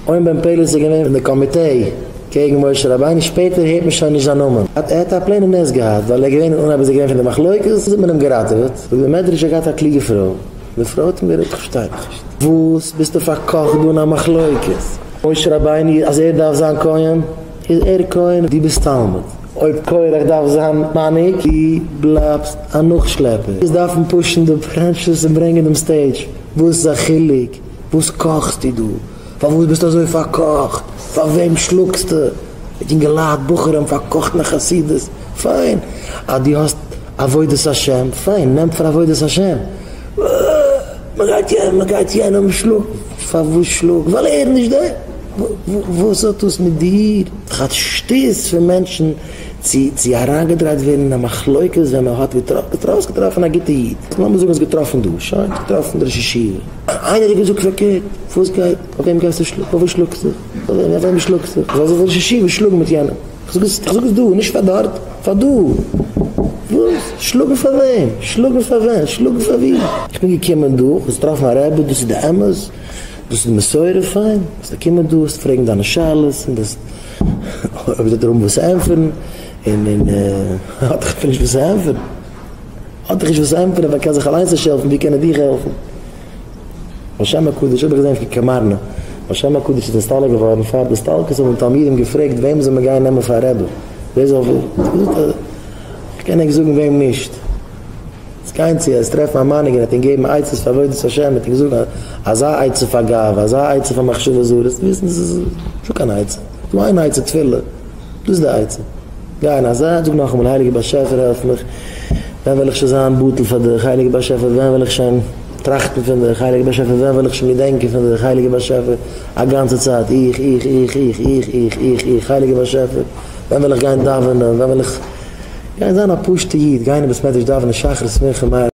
און בן פלת איז געווען פון די קאמיטעי קעגן משה רבינו, שפעטער הערט מען שוין נישט זיין נאמען. ער האט א פלעינע נס געהאט, ווייל ער איז געווען אין אנהייב איז ער געווען פון די מחלוקת, האט מען אים געראטעוועט. זאגט דער מדרש ער האט געהאט א קלוגע פרוי, די פרוי האט אים גערעדט איך פארשטיי דיך נישט, וואס ביסטו פארקאכט דא אין א מחלוקת, משה רבינו אז ער דארף זיין כהן איז ער כהן, דו ביסט תלמיד, אויב קורח דארף זיין מנהיג, דו בלייבסט א נאכשלעפער, וועסט דארפן push ן די ברענטשעס און ברענגען דעם stage, וואס איז א חילוק, וואס קאכסטו דא, פארוואס ביסטו אזוי פארקאכט, פאר וועם שלאגסטו, מיט אינגעלייט בחורים פארקאכט אין חסידות, פיין אז דו האסט עבודת השם, פיין, נעם פאר עבודת השם. מען גייט יענעם, מען גייט יענעם שלאגן, פארוואס שלאגן? ווייל ער איז נישט דער. וואס האט דאס מיט דיר? ס'איז א שטות פון מענטשן צו צו אריינגעדרייט ווערן אין א מחלוקת ווען מען האט געטראפן געטראפן א גוטע איד, לאמיר זאגן האסט געטראפן דא, שוין, געטראפן די ראש ישיבה, איינער האט געזאגט פארקערט, וואס גייט, אויף וועם גייסטו שלאגן, פארוואס שלאגסטו זיך, אויף וועם שלאגסטו זיך, זאל זיך די ראש ישיבה שלאגן מיט יענעם. כ'זאג עס, כ'זאג עס דא, נישט פאר דארט, פאר דא. וואס? שלאגן פאר וועם? שלאגן פאר ווען? שלאגן פאר ווי? איך בין געקומען דא, כ'האב געטראפן א רבי, דאס איז די אמת, דאס איז די מסורה, פיין, וועסטו קומען דא, וועסטו פרעגן דיינע שאלות, און דאס, אויב וועט ער האבן וואס צו ענטפערן, און און האט דאך אפילו נישט וואס צו ענטפערן, האט דאך נישט וואס צו ענטפערן, ווייל ער קען זיך אליינס נישט העלפן, ווי קען ער דיך העלפן? בעל שם הקדוש האב איך געזען פון קאמארנא, בעל שם הקדוש איז נסתלק געווארן פאר די הסתלקות האבן תלמידים געפרעגט וועם זאל מען גיין נעמען פאר רבי, ווער זאל געזאגט אז איך קען ענק זאגן וועם נישט, עס גיין צו עס טרעפן א מנהיג און ער האט ענק געבן עצות פאר עבודת השם, האט ענק זאגן אזא עצה פאר גאווה, אזא עצה פאר מחשבות זרות, וויסן עס איז נישטא קיין עצה, ס'דא איין עצה תפילה. דאס איז די עצה. גיי אין א זייט, זאג נאכאמאל, הייליגער באשעפער העלף מיך, ווען וועל איך שוין זיין בטל פאר דיך, הייליגער באשעפער ווען וועל איך שוין טראכטן פון דיך, הייליגער באשעפער ווען וועל איך שוין געדענקען פון דיך, הייליגער באשעפער, א גאנצע צייט איך, איך, איך, איך, איך, איך, איך, איך, הייליגער באשעפער, ווען וועל איך גיין דאווענען, ווען וועל איך גיין זיין א פשוט'ע איד, גיין אין בית מדרש דאווענען שחרית מנחה מעריב.